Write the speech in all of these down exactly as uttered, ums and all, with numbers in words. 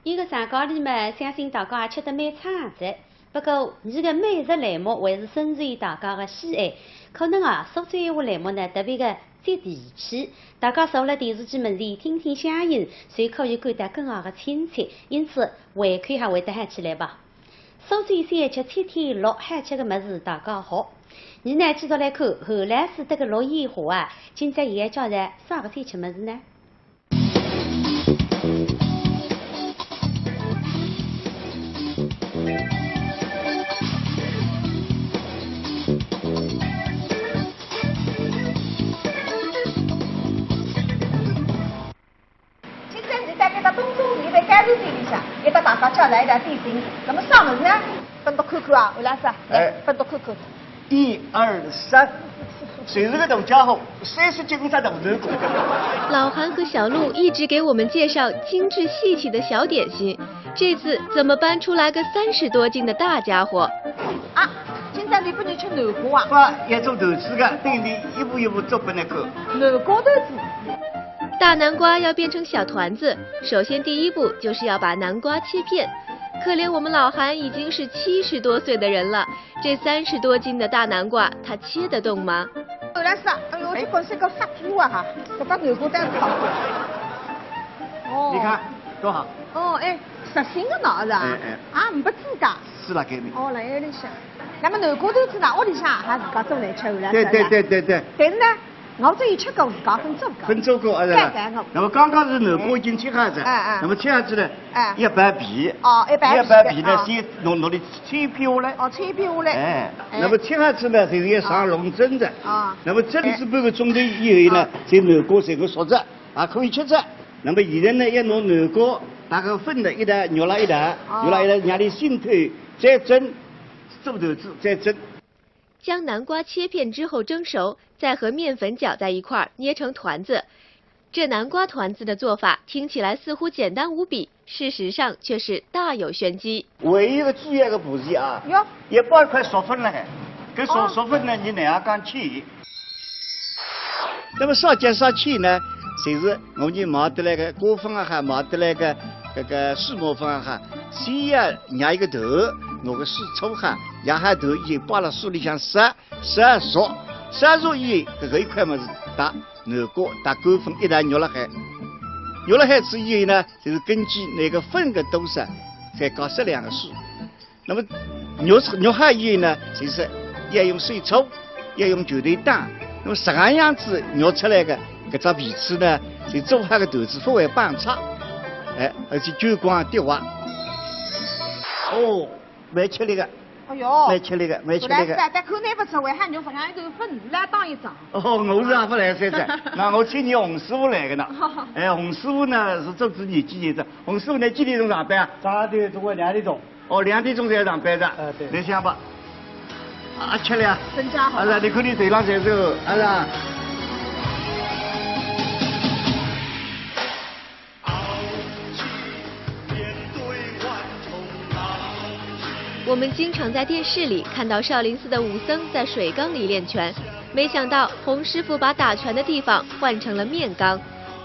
伊个上高里嘛，相信大家也吃得蛮撑哉。不过，伊个美食栏目还是深受大家个喜爱。可能啊，苏州闲话栏目呢，特别个接地气。大家坐辣电视机门前听听乡音，就可以感到更加个亲切，因此胃口还会得好起来吧。苏州小吃七天乐，好吃个物事大家好。伲呢，继续来看，何老师搭个陆建华啊，今朝也要介绍啥个小吃物事呢？ 今朝伲辣该搭东中里个该路店里向，也搭大家介绍一道点心，那么啥物事呢？分侬看看啊，何老师啊，来，哎。分侬看看。一二三，就是个大家伙，三十斤只大头骨。老韩和小陆一直给我们介绍精致细气的小点心，这次怎么搬出来个三十多斤的大家伙？啊，今朝侬拨伲吃南瓜啊？勿，要做团子个，等伊一步一步做拨侬看。南瓜团子。 大南瓜要变成小团子，首先第一步就是要把南瓜切片。可怜我们老韩已经是七十多岁的人了，这三十多斤的大南瓜，他切得动吗？何老师啊，哎哟，哎。这个是个杀猪啊哈，搿搭南瓜单子好。哦。你看，多好。哦，哎，实心的呢，是吧？哎，哎。啊，没自家。是了，给你。哦，来，有点像。那么南瓜团子呢，屋里向还自家做来吃，何老师啊？对，对，对，对，对。但是呢， 我只有吃过，自家朆做过。朆做过，啊，是吧？对，对，我。那么刚刚是南瓜已经切好仔，哎，哎。那么切下去呢，哎。要剥皮，哦，要剥皮，要剥皮呢，啊。先拿，拿伊切片下来。哦，切片下来。哎，哎。那么切下去呢，就是要上笼蒸的。啊。那么蒸仔半个钟头以后呢，哎。这南瓜才会熟着，也可以吃着。那么现在呢，要拿南瓜搭个粉呢，一道揉了一道，哦。揉了一道，让伊浸透，再蒸，做团子再蒸。 将南瓜切片之后蒸熟，再和面粉搅在一块儿，捏成团子。这南瓜团子的做法听起来似乎简单无比，事实上却是大有玄机。唯一个主要个步骤啊，哟。要包一块熟粉辣海，搿熟，哦。熟粉呢，侬哪能讲切？那么啥叫啥切呢？就是我们买得来个果粉也好，买得来个搿个水磨粉也好，先要捏一个团，拿个水搓好，捏好团以后摆辣水里向晒， 晒熟，晒熟以后，搿个一块物事搭南瓜搭干粉一道揉辣海。揉辣海之以后呢，就是根据搿个粉个多少，再加适量个水。那么揉，揉好以后呢，就是要用手搓，要用拳头打。那么实梗样子揉出来个搿只皮子呢，就做好个团子勿会崩塌，哎，而且弹光滴滑。哦，蛮吃力个。 哎哟，蛮吃力个，蛮吃力个。本来是啊，但看侬勿出，为啥侬勿让一头粉丝来当一张？哦，我是也勿来三张，那我请伲洪师傅来个呢。哎，洪师傅呢是做仔年纪轻个，洪师傅呢几点钟上班啊？早上头中午两点钟。哦，两点钟才要上班个。哎，对。侬想吧，啊，吃力啊。真家伙。啊，是啊，侬看侬头浪侪是，啊，是啊。 我们经常在电视里看到少林寺的武僧在水缸里练拳，没想到洪师傅把打拳的地方换成了面缸，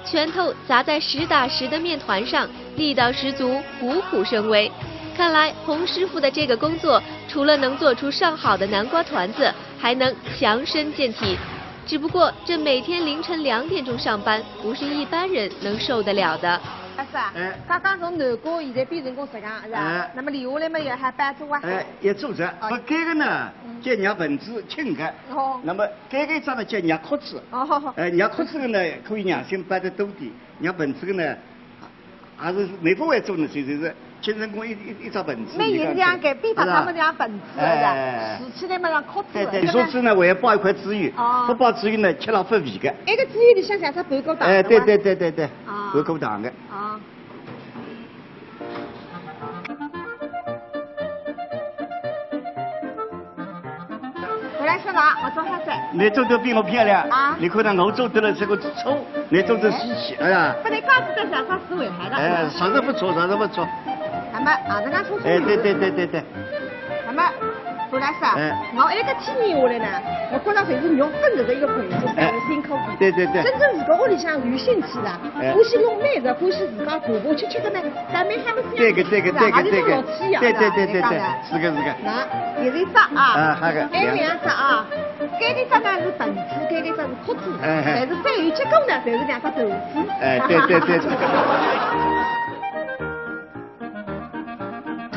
拳头砸在实打实的面团上，力道十足，虎虎生威。看来洪师傅的这个工作，除了能做出上好的南瓜团子，还能强身健体。只不过这每天凌晨两点钟上班，不是一般人能受得了的。阿是啊，哎。刚刚从南瓜现在变成功实梗，是吧？哎。那么留下来嘛，也还包做啊。哎，也做着。哦。不，搿个呢，嗯。叫捏盆子轻个。哦。那么搿个一只呢，叫捏壳子。哦。哎，捏壳子个呢，可以让心包得多点，捏盆子个呢，还是没法外做呢，就是轻成功一，一，一只盆子。那也是这样个，你看，比方他们这样盆子，是吧？哎。竖起来嘛，像壳子。对，对，竖起呢，还要包一块猪油，哦。不包猪油呢，吃了勿肥个。埃个猪油里向像只盘果糖，哎，对，对吧？对，对，对，对，啊。盘果糖个。啊。 回来说了，我做好噻。侬做得比我漂亮。啊。侬看到我做得了这个粗，侬做得稀奇，哎呀。不能告诉大家啥是为啥的。哎，啥都不错，啥都不错。那么啊，那个粗粗。哎，对，对，对，对，对。那么，我来说，哎。我埃个体验下来呢，我觉着侪是肉本身的一个培养，哎。三个辛苦的。对对对。真正自家屋里向有兴趣的，哎。欢喜弄美食，欢喜自家爬爬吃吃的呢，咱们还没想，对个对个对个对个，是吧？还是种乐趣呀，对对对对对，是吧？是个是个。那，有一只啊，啊，好个，还有两只啊，搿个只呢是盆子，搿个只是壳子，哎哎。但是最后结果呢，侪是两只团子。哎，对对对对。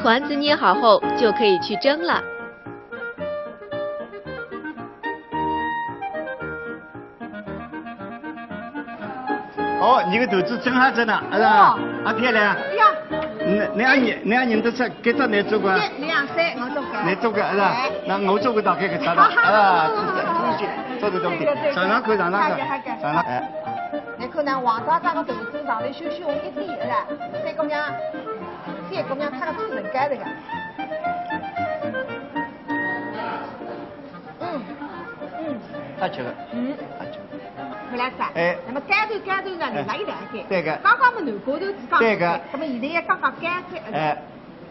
团子捏好后，就可以去蒸了。 哦，侬个团子蒸好仔呢，是吧？哦。啊，漂亮。呀。侬，侬也认，侬也认得出，搿只侬做个啊？对，两岁，我做个。侬做个，是吧？哎。那我做个大概搿只了，啊，是的，东西，做得东西。对个，对个。尝尝看，尝尝看，好个，好个。尝尝，哎。侬看呢，黄渣渣个团子上头稍许红一点，是吧？三姑娘，三姑娘，她个做成干的个。 嗯，嗯。好吃个。嗯。好吃个。回来噻。哎。那么干团，干团呢，哎。辣一两个。对个。刚刚么南瓜团子讲对个。那么现在也讲讲干团，哎。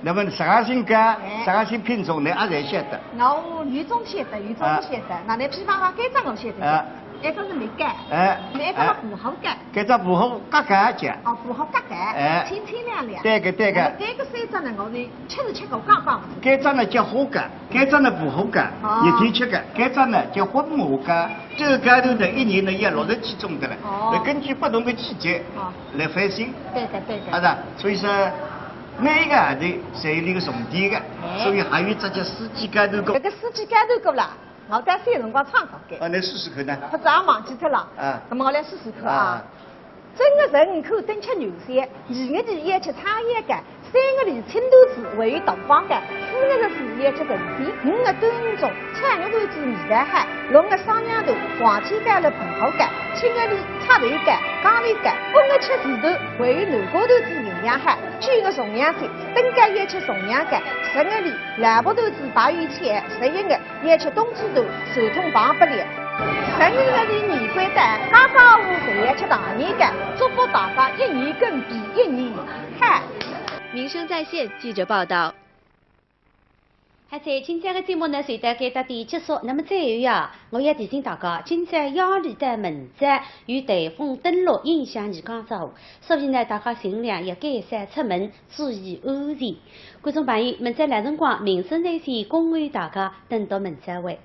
那么啥个新干，哎。啥个新品种，侬也侪晓得。哦，有种晓得，有种勿晓得。啊。那侬譬方讲，搿只我晓得。啊。埃只是梅干。哎。那埃只么哎。葡萄干。搿只葡萄夹干叫。哦，葡萄夹干。哎。清清亮亮。对个，对个。那么搿个三只呢，我是 吃是吃过，讲讲勿出。搿只呢叫花干，搿只呢葡萄干，哦。热天吃个，搿只呢叫混合干。搿个干团呢，一年呢要六十几种的了，哦。要根据不同的季节哦。来翻新。对个，对个。啊，是啊，所以说每一个行头侪有伊个重点个，哎。所以还有一只叫四季干团过。搿个四季干团过啦，我当时有辰光唱过个。啊，侬试试看呢？勿是也忘记脱了。啊。那么我来试试看啊。啊。 正月十五看灯吃元宵，二月二要吃撑腰干，三月里青团子还有大方干，四月十四要吃神仙，五月端午粽，炒肉团子味道好，六月双阳团，黄芪干了葡萄干，七月里赤豆干、豇豆干，八月吃树团，还有南瓜团子营养好，九月重阳节，灯干要吃重阳干，十月里萝卜团子白油炒，十一月 要吃冬至团，传统棒不了。十二月里年关到，家家户户侪要吃团年干，祝福大家一年更比一年好。民生在线记者报道。好哉，今朝个节目呢，就到搿搭点结束。那么最后呀，我要提醒大家，今朝夜里到明朝有台风登陆，影响你家家户户，所以呢，大家尽量要减少出门，注意安全。 观众朋友，明朝老辰光，民生在线恭候大家，等到明朝会。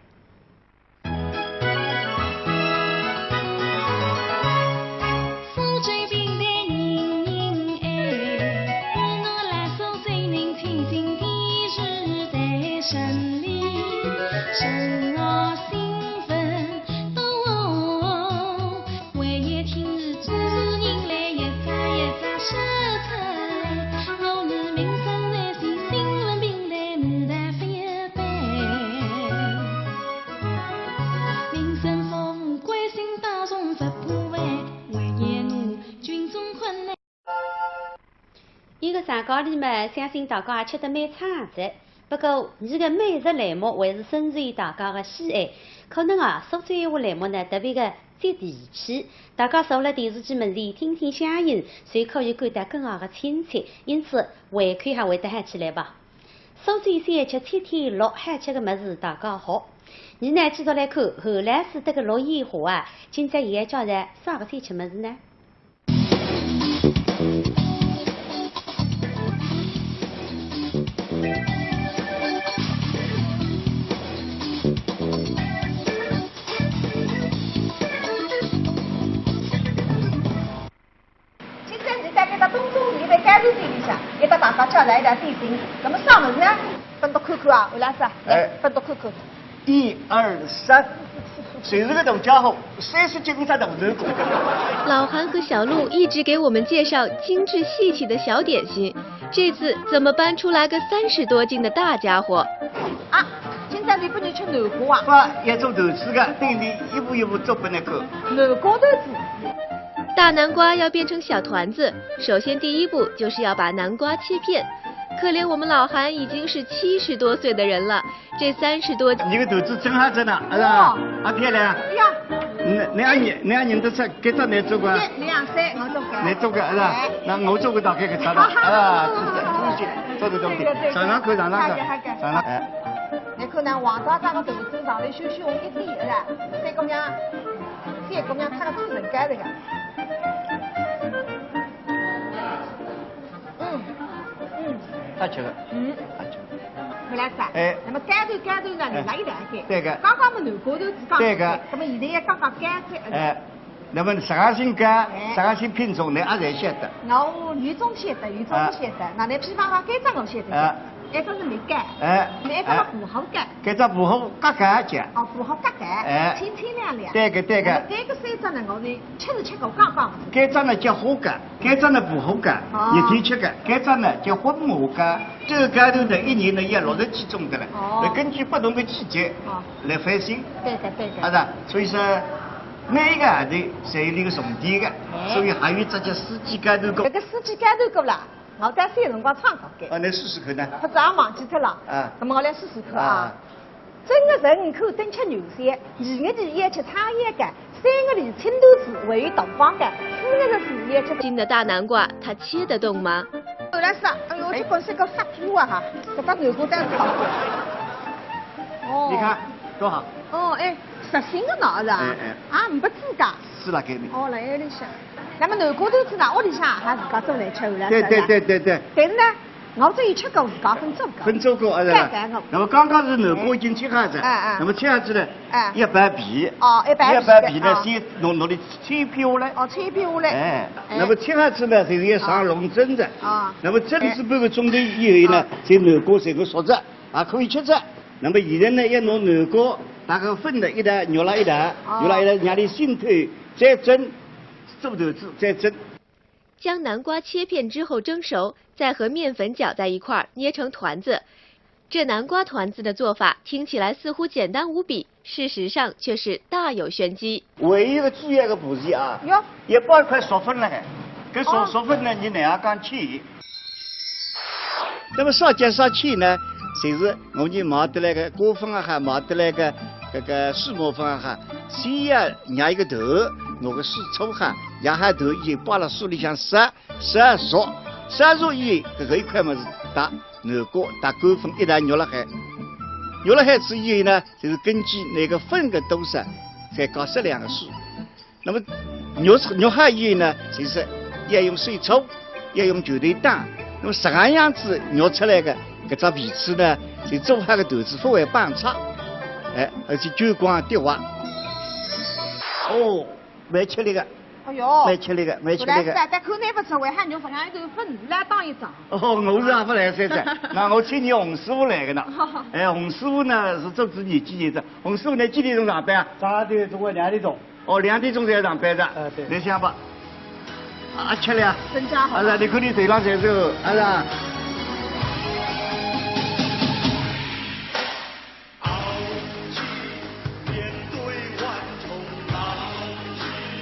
一个长假里嘛，相信大家也吃得蛮撑哉。 不过，伲个美食栏目还是深受大家个喜爱。可能啊，苏州闲话栏目呢，特别个接地气。大家坐辣电视机门前听听乡音，就可以感到更加个亲切，因此胃口还会得好起来吧。苏州小吃七天乐，好吃个物事大家好。伲呢，继续来看，何老师搭个陆建华啊，今朝伊要介绍啥个小吃物事呢？ 今朝是辣搿个东中里个干团店里向，要搭大家介绍一道点心。那么啥物事呢？分侬看看啊，何老师，来，哎。分侬看看。 一二三，就是个大家伙，三十斤只大团子。老韩和小陆一直给我们介绍精致细气的小点心，这次怎么搬出来个三十多斤的大家伙？啊，今朝侬拨伲吃南瓜啊？勿，要做团子个，等伊一步一步做拨侬看。南瓜团子。大南瓜要变成小团子，首先第一步就是要把南瓜切片。可怜我们老韩已经是七十多岁的人了， 这三十多，侬个团子蒸好仔呢，是吧？哦。啊，漂亮。呀。侬，侬也认，侬也认得出搿只侬做个啊？对，两岁，我做个。侬做个，是吧？哎。那我做个大概搿只了，啊，是的，东西，做得东西。对个，对个。尝尝看，尝尝看。好个，好个。尝尝，哎。侬可能黄渣渣个头子上头血血红一点，是吧？三姑娘，三姑娘擦个嘴唇膏这个。嗯，嗯。好吃个。嗯。好吃个。回来是吧？哎。那么膏头膏头呢，哎。另外一道菜。对个。刚刚么南瓜头子讲过，对个。那么现在也刚刚膏菜，哎。 那么啥个性格，哎。啥个性品种，侬也侪晓得。我有种晓得，有种勿晓得。啊。那侬譬方讲，搿只我晓得。啊。一只是蜜柑，哎。另一只嘛薄荷柑。哎。搿只薄荷柑柑叫。哦，薄荷柑柑，哎。清清凉凉。对个，对个。那么搿个三只呢，我是吃是吃过，讲讲勿出。搿只呢叫花柑，搿只呢薄荷柑，哦。热天吃个，搿只呢叫混合柑。这个柑头呢，一年呢要六十几种的了，哦。那根据不同的季节，哦。来翻新。对个，对个。啊，是啊，所以说 每一个号头侪有伊个重点个，哎。所以还有只叫四季柑头糕。搿个四季柑头糕啦，我在小辰光唱过个。啊，侬试试看呢？勿是，也忘记脱了。啊。那么我来试试看啊。啊。正月十五口灯吃元宵，二月二要吃汤圆糕，三月里青团子还有大方糕，四月十四要吃。新的大南瓜，它切得动吗？后来是啊，哎呦，哎。这个是个发猪啊哈，搿只南瓜蛋糕。哦。你看，多好。哦，哎。 实心个呢，是吧？哎，哎。啊，没自家。是了，给你。哦，辣海里向。那么南瓜团子呢，屋里向也自家做来吃了，对，是吧？对，对，对，对。但是呢，我只有吃过，自家朆做过。朆做过，啊，是吧？对，对，我。那么刚刚是南瓜已经切好了，哎，哎。那么切好了呢，哎。要剥皮。哦，要剥皮的，要剥皮呢，啊。先弄，弄里切片下来。哦，切片下来。哎，哎。那么切好了呢，就是要上笼蒸的。啊。那么蒸是半个钟头以后呢，啊。这南瓜才够熟着。 也可以吃着。那么现在呢，要拿南瓜搭个粉呢，一道肉了一道，哦。肉了一道，让伊浸透，再蒸，做团子再蒸。将南瓜切片之后蒸熟，再和面粉搅在一块儿，捏成团子。这南瓜团子的做法听起来似乎简单无比，事实上却是大有玄机。唯一个主要个步骤啊，哟。要包一块熟粉了海，搿熟，哦。熟粉呢，侬哪样讲去？ 那么啥叫啥去呢？就是我们买得来个果粉也好，买得来个搿个苏麻粉也好，先要捏一个团，拿个水搓好，捏好团以后摆辣水里向晒，晒熟，晒熟以后，搿个一块物事搭南瓜搭果粉一道肉辣海，肉辣海之以后呢，就是根据那个粉个多少，再加适量个水。 那么肉，肉好以后呢，就是要用水搓，要用拳头打。那么实梗样子肉出来个搿只皮子呢，就做好个团子勿会崩塌，哎，而且捲光滴滑。哦，蛮吃力个，哎哟，蛮吃力个，蛮吃力个。勿来三，但看侬勿出，为啥肉勿像一团粉，老当一张。哦，我是也勿来三只，那我请侬洪师傅来个呢。哎，洪师傅呢是做仔廿几年个，洪师傅侬几点钟上班啊？早上头中午两点钟。 哦，两点钟才上班的。哎，对。侬想吧，啊，吃力啊。增加好了。啊，是啊，侬看侬头浪侪是，啊，是啊。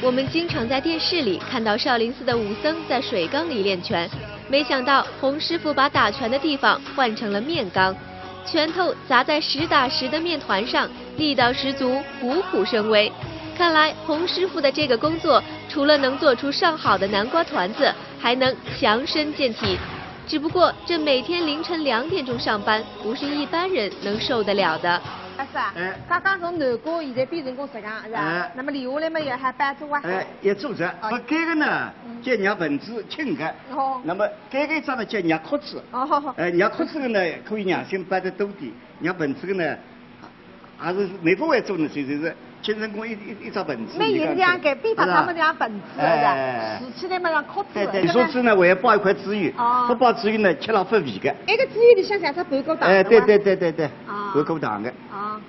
我们经常在电视里看到少林寺的武僧在水缸里练拳，没想到洪师傅把打拳的地方换成了面缸。 拳头砸在实打实的面团上，力道十足，虎虎生威。看来洪师傅的这个工作，除了能做出上好的南瓜团子，还能强身健体。只不过这每天凌晨两点钟上班，不是一般人能受得了的。阿叔啊，哎。刚刚从南瓜现在变成功实梗，是吧？哎。那么留下来嘛，也还包着啊。哎，也做着。哦。不，搿个呢，嗯。叫捏盆子轻个。哦。那么 搿个一只呢叫捏壳子。哦。哎，捏壳子个呢，可以让心包得多点，捏盆子个呢，还是没法会做呢，就是轻成功一，一，一只盆子。蛮有样个，比方他们讲盆子个，哎，竖起来嘛像壳子，对，对，是吧？你说是呢，我要包一块猪油，哦。不包猪油呢，吃了发肥个。埃个猪油里向像只盘果糖，哎，对，是吧？对，对，对，对，啊。盘果糖个。啊。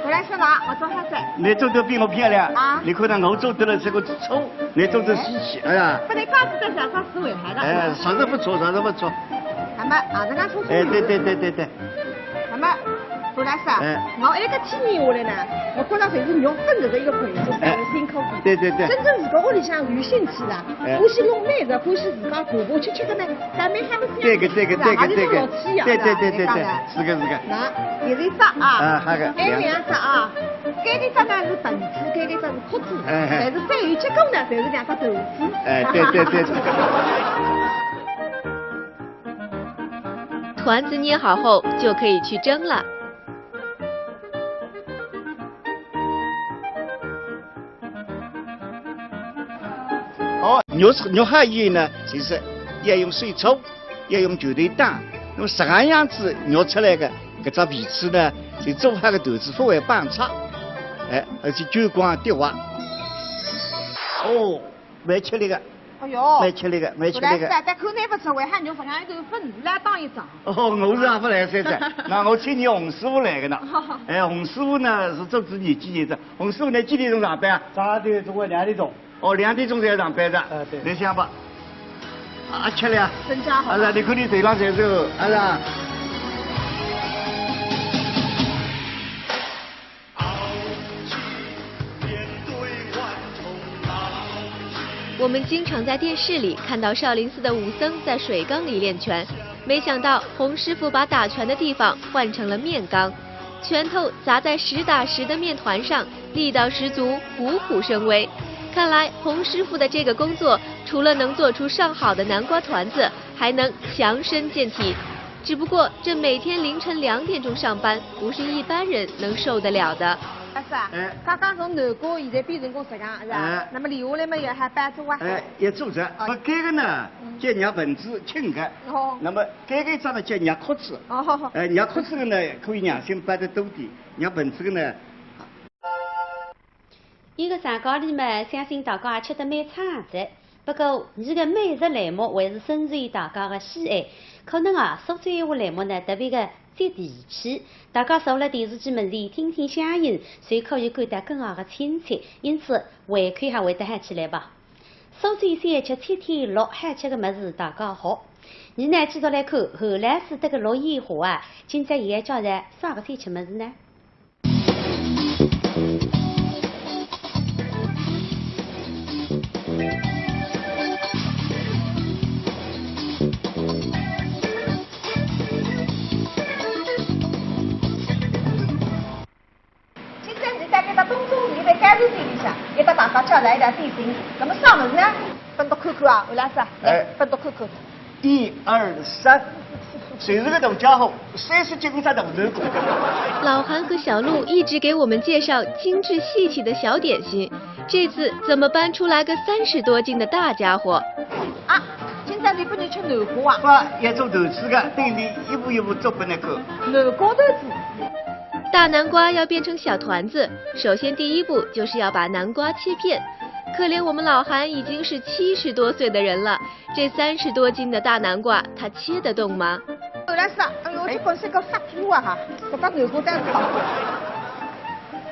回来说了，我做啥子？你做得比我漂亮，啊？你看到我做得了这个粗，你做得稀奇，哎呀。不能告诉大家啥思维来的。哎，啥都不错，啥都不错。那么，啊，这个粗粗。哎，对，对，对，对，对。那么，做老师啊，哎。我埃个体验下来呢，我觉着侪是肉本身个一个贵族，侪是辛苦的。对对对。真正自家屋里向有兴趣的，哎。欢喜弄美食，欢喜自家爬爬吃吃个呢，倒蛮好个。对个对个对个对个。也是种乐趣呀，对对对对对，是吧？是个是个。那，现在只啊，啊，好个。还有两只啊，搿个只呢是盆子，搿个只是壳子，哎哎。但是最后结果呢，侪是两只团子。哎，对对对对。团子捏好后，就可以去蒸了。 哦，肉，肉好以后呢，就是要用水搓，要用拳头打。那么实梗样子肉出来个，搿只皮子呢，就做好个团子勿会崩塌，哎，而且油光滴滑。哦，蛮吃力个。 哎哟，蛮吃力个，蛮吃力个。勿来三，但看侬勿出，为啥侬勿让一头粉丝来当一张？哦，我是也勿来三个，那我请侬洪师傅来个呢。哎，洪师傅呢是做仔年纪轻个，洪师傅呢几点钟上班啊？早上头中午两点钟。哦，两点钟才上班个。哎，对。侬想吧，啊，吃力啊。真家伙。啊，是啊，侬看侬头浪侪是，啊，是啊。 我们经常在电视里看到少林寺的武僧在水缸里练拳，没想到洪师傅把打拳的地方换成了面缸，拳头砸在实打实的面团上，力道十足，虎虎生威。看来洪师傅的这个工作，除了能做出上好的南瓜团子，还能强身健体。只不过这每天凌晨两点钟上班，不是一般人能受得了的。老师啊，哎。刚刚从南瓜现在变成功实梗，是吧？哎。那么留下来嘛，也还包做啊？哎，也做着。哦。搿个呢，嗯。叫捏盆子轻个。哦。那么搿个一只呢，叫捏壳子。哦。哎，捏壳子个呢，可以让心包得多点。捏盆子个呢， 伊个上高里嘛，相信大家也吃得蛮撑个。不过，伊个美食栏目还是深受大家个喜爱。可能啊，苏州闲话栏目呢，特别个接地气。大家坐辣电视机门前听听乡音，就可以感到更加个亲切。因此，胃口还会得好起来吧。苏州小吃七天乐，好吃个物事大家学。伲呢，继续来看，韩老师搭个陆延华啊，今朝也要介绍啥个小吃物事呢？ 今朝伲辣搿个东中里面该路店里向，也搭大家叫来一道点心。那么啥物事呢？分侬看看啊，韩老师啊，来，哎。分侬看看。一二三，就是个大家伙，三十斤只大头骨。老韩和小陆一直给我们介绍精致细气的小点心，这次怎么搬出来个三十多斤的大家伙？啊，今朝侬拨侬吃南瓜啊？爸，也做团子个，等侬一步一步做拨侬看。南瓜团子。 大南瓜要变成小团子，首先第一步就是要把南瓜切片。可怜我们老韩已经是七十多岁的人了，这三十多斤的大南瓜，他切得动吗？韩老师啊，哎哟，哎。这本是个杀猪啊哈，搿把南瓜单子好。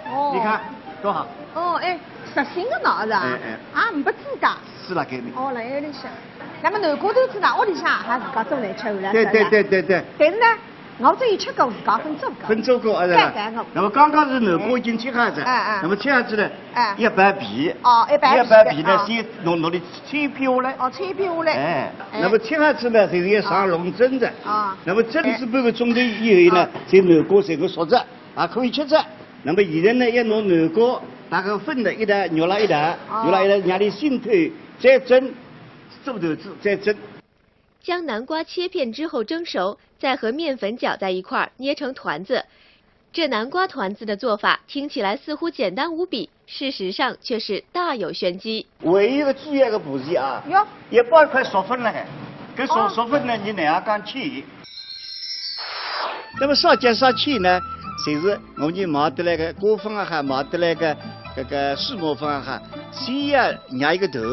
哦。你看，多好。哦，哎，实心的呢，是吧？哎，哎。啊，没指甲。是了，给你。哦，辣海里向。那么南瓜团子呢，屋里向还自家做来吃，韩老师啊？对，对，对，对，对。但是呢， 我只有吃过，自家朆做过。朆做过，啊，是吧？对，对，我那么刚刚是南瓜已经切好仔，哎，哎。那么切下去呢，哎。要剥皮。哦，要剥皮的，要剥皮呢，啊。先弄，弄点切片下来。哦，切片下来。哎，哎。那么切下去呢，就是要上笼蒸的。啊。那么蒸仔半个钟头以后呢，哎。啊。这南瓜才够熟仔，也可以吃仔。那么现在呢，要拿南瓜搭个粉呢一道，捏了一道，哦。捏了一道，让伊浸透，再蒸，做团子再蒸。 将南瓜切片之后蒸熟，再和面粉搅在一块儿，捏成团子。这南瓜团子的做法听起来似乎简单无比，事实上却是大有玄机。还有一个主要个步骤啊，哟。要包一块熟粉辣海，搿熟，哦。熟粉呢，侬哪能讲切？那么啥叫啥切呢？就是我们买得来个果粉也好，买得来个搿个水磨粉也好，先要捏一个团，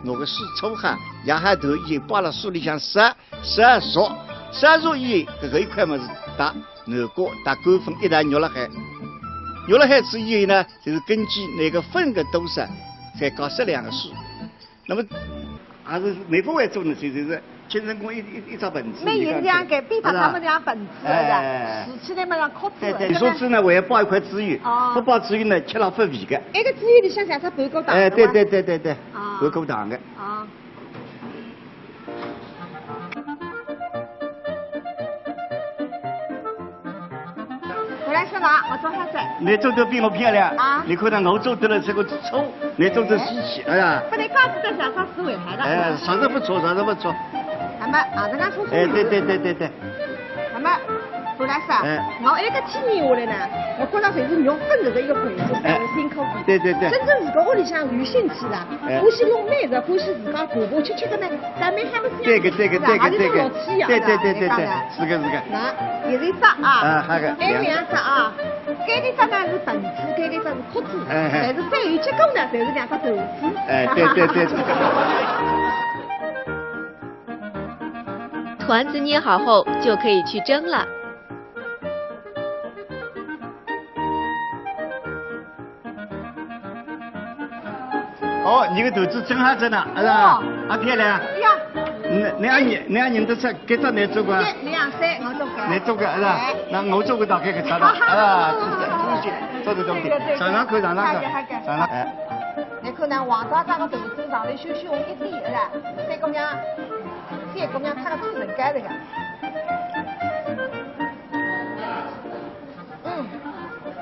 拿个水搓好，捏好团以后摆辣水里向晒， 晒熟，晒熟以后，搿个一块物事搭南瓜搭干粉一道捏辣海。捏辣海之后呢，就是根据搿个粉个多少，再加适量个水。那么还是没法外做呢，就是清真宫一一一只盆子，蛮形象个，比方他们这样盆子的，哎，竖起来嘛像壳子的。对对，竖起呢，还要包一块猪油，哦，不包猪油呢，吃了勿肥个。埃个猪油里向像只半果糖，哎，对对对对对，哦，半果糖个。哦。 我来说吧，我做啥子？你做得比我漂亮啊！你看到我做得了这个粗，你做得稀奇，哎呀！不能告诉大家，他是危害的。哎，啥都不错，啥都不错。那么啊，那个说说。哎，对对对对对。那么，何老师啊，哎，我一个体验下来呢，我觉得侪是肉粉搿个一个款式，侪是辛苦的。对对对。真正是个屋里向有兴趣的，哎，欢喜弄美食，欢喜自家婆婆吃吃个呢， 咱们还不是，对个对个对个对个，对对对对对，是个是个。那也是一只啊，啊，还有个，还有两只啊，搿个只呢是盆子，搿个只是壳子，哎哎，但是最后结果呢，侪是两只头子。哎，对对对。团子捏好后就可以去蒸了。 哦，你个团子蒸好仔呢，是吧？哦。啊，漂亮。呀。嗯，你阿认，你阿认得出，搿只你做个？一、两、三，我做个。你做个，是吧？哎。那我做个大概搿只了，啊，这是东西，做得东西，对对对，尝尝看，尝尝看，好的好的，尝尝，哎。你看呢，黄渣渣个团子上头稍许红一点，是吧？三姑娘，三姑娘，她个做成干这个。 嗯，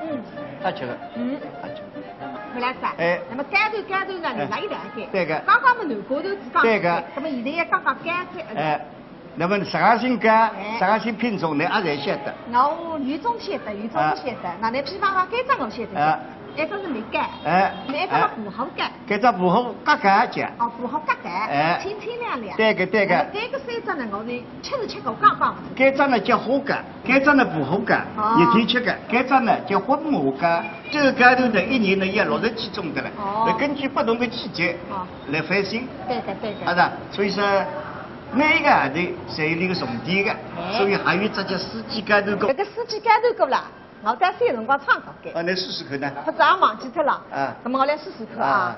嗯。好吃个。嗯。好吃个。回来噻。哎。那么干豆，干豆呢，哎，辣一两个。对个。刚刚么南瓜头子讲，对个。那么现在也讲讲干菜，哎，那么啥个性干，哎，啥个性品种呢，阿侪晓得。哦，有种晓得，有种勿晓得。啊。那侬譬方讲，搿只我晓得。啊。埃只是梅干。哎。那埃只么葡萄干。哎。搿只葡萄夹干叫。哦，葡萄夹干，哎。清清亮亮。对个，对个。那么搿个三只呢，我是 吃是吃过，讲讲勿出。搿只呢叫花干，搿只呢葡萄干，哦，热天吃个。搿只呢叫混合干，搿个干头呢一年呢要六十几种的了，哦，要根据不同的季节，哦，来翻新。对个，对个。啊，是啊，所以说每一个行头侪有伊个重点个，哎，所以还有一只叫四季干豆干。搿个四季干豆干啦，我当时有辰光唱过个。啊，侬试试看呢？勿是，也忘记脱了。啊。那么我来试试看啊。啊。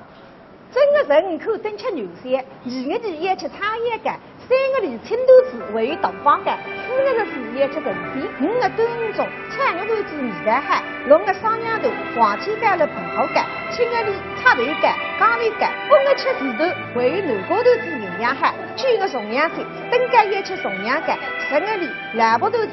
正月十五看灯吃元宵，二月二要吃撑腰干，三月里青团子还有大方干，四月十四要吃神仙，五月端午粽，七月团子味道好，六月双阳团，黄天干了葡萄干，七月里赤豆干、豇豆干，八月吃树头，还有南瓜团子营养好，九月重阳节，灯干要吃重阳干，十月里萝卜团子。